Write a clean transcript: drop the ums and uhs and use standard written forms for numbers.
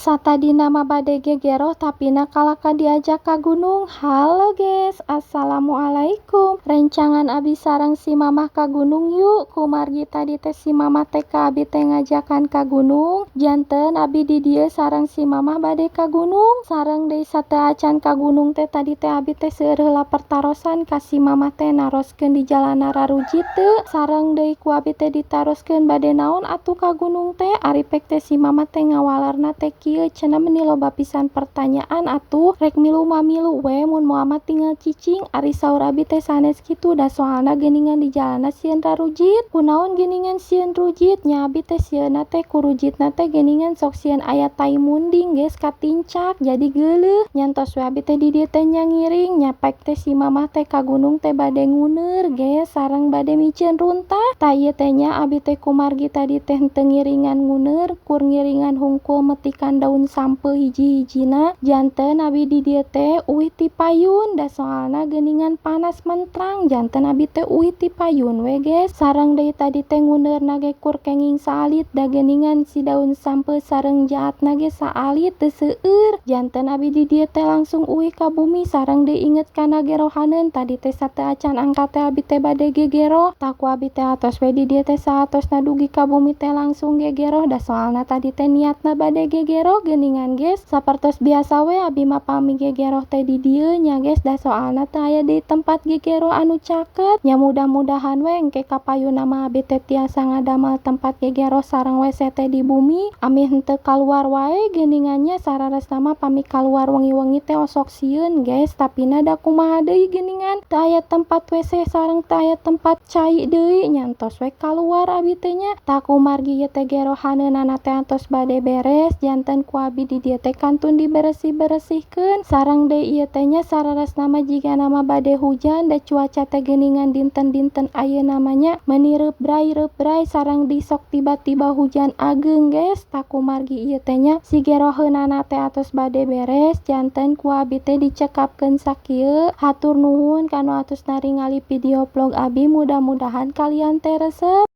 Satadina mah bade gegeroh tapina kalakah diajak ka gunung. Halo guys, assalamualaikum. Rencangan abi sareng si mamah ka gunung yuk. Kumargi tadi teh si mamah teh ka abi teh ngajakan ka gunung. Janten abi di dieu sareng si mamah bade ka gunung. Sareng deui sateuacan ka gunung teh tadi teh abi teh seueur heula pertarosan ka si mamah teh naroskeun di jalana rarujit teu. Sareng deui ku abi teh ditaroskeun bade naon atuh ka gunung teh. Ari pek teh si mamah teh ngawalerna teh kieu cenah, "Meni loba pisan pertanyaan atuh, rek milu mah milu we, mun moal mah tinggal cicing." Ari saur abi teh sanes kitu, da soalna geuningan di jalanna sieun rarujit. Kunaon geuningan sieun rujit? Nya abi teh sieunna teh ku rujitna teh geuningan sok sieun aya tai munding, guys, katincak jadi geuleuh. Nyantos we abi teh di dieu teh nya ngiring nya. Pek teh si mamah teh ka gunung teh bade ngeuneur, guys, sareng bade miceun runtah. Tah, ieu teh nya abi teh kumargi tadi teh henteu ngiringan ngeuneur, kur ngiringan hungkul metikan daun sampeu hiji-hijina, janten abi di dieu teh uih ti payun, da soalna geuningan panas mentrang, janten abi teh uih ti payun we, guys. Sareng deui tadi teh ngeuneurna ge kur kenging saalit, da geuningan si daun sampeu sareng jaatna ge saalit, teu seueur, janten abi di dieu teh langsung uih ka bumi. Sareng deui inget kana gerohaneun tadi teh, sateuacan angkat teh abi teh bade gegeroh. Tah, ku abi teh atos we di dieu teh saatosna dugi ka bumi teh langsung gegeroh, da soalna tadi teh niatna bade gegeroh geuningan, guys. Sapertos biasa we abi mah pami gegeroh teh di dieu nya, guys, da soalna teu aya deui tempat gegeroh anu caket nya. Mudah-mudahan we engke kapayunna mah abi teh tiasa ngadamel tempat gegeroh sareng WC teh di bumi, ameh henteu kaluar wae geuningan nya. Sararesna mah pami kaluar wengi-wengi teh osok sieun, guys, tapina da kumaha deui, geuningan teu aya tempat WC sareng teu aya tempat cai deui, nyantos we kaluar abi teh nya. Tah, kumargi ieu teh gerohaneunana teh atos bade beres, janten ku abi di dieu teh kantun diberesih-beresihkeun. Sareng deui ieu teh nya sararesna mah jigana mah bade hujan, da cuaca teh geuningan dinten-dinten ayeuna mah nya meuni reupbray-reupbray sareng di sok tiba-tiba hujan ageung, guys. Tah, kumargi ieu teh nya si geroheunana teh atos bade beres, janten ku abi teh dicekapkeun sakieu. Hatur nuhun kanu atos naringali video vlog abi, mudah-mudahan kalian teh resep.